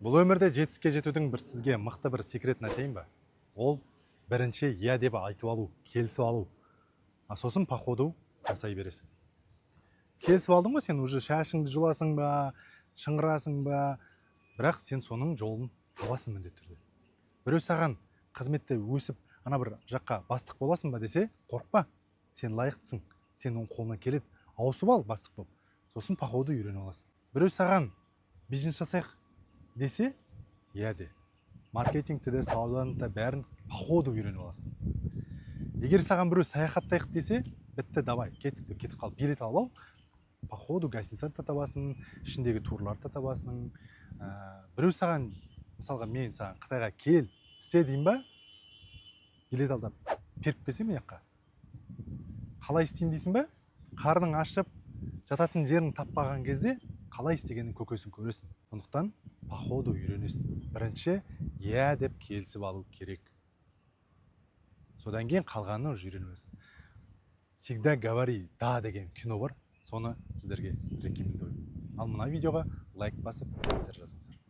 Бұл өмірде жетістікке жетудің бір сізге мықты бір секретін айтайын ба? Ол бірінші «иә» деп айтып алу, келісіп алу, а сосын по ходу жасай бересің. Келісіп алдың ғой, сен уже шашыңды жұласың ба, шыңғырасың ба, бірақ сен соның жолын табасың міндетті түрде. Біреу саған қызметте өсіп, ана бір жаққа бастық боласың ба десе, қорықпа, сен лайықтысың, сен оның қолынан келеді. Ауысып ал бастық болып, сосын по ходу үйреніп аласың. Біреу саған «бизнес жасайық» десе, иә де. Маркетингті де, сауданы да, бәрін по ходу үйреніп аласың. Егер саған біреу «саяхаттайық» десе, бітті, давай, кеттік деп кетіп қалып, билет алып ал, по ходу гостиницаны да табасың, ішіндегі турларды да табасың. Біреу саған, мысалға, мен саған «Қытайға кел, істе» деймін ба, билет ал да періп келсем, мына жаққа қалай істеймін дейсің ба? Қарның ашып, жататын жерін таппаған кезде қалай істегеннің көкесін көресің. Сондықтан по ходу үйренесің. Бірінші «иә» деп келісіп алу керек, содан кейін қалғанын уже үйреніп аласың. «Всегда говори да» деген кино бар, соны сіздерге рекомендую. Ал мына видеоға лайк басып, комментарий жазыңыздар.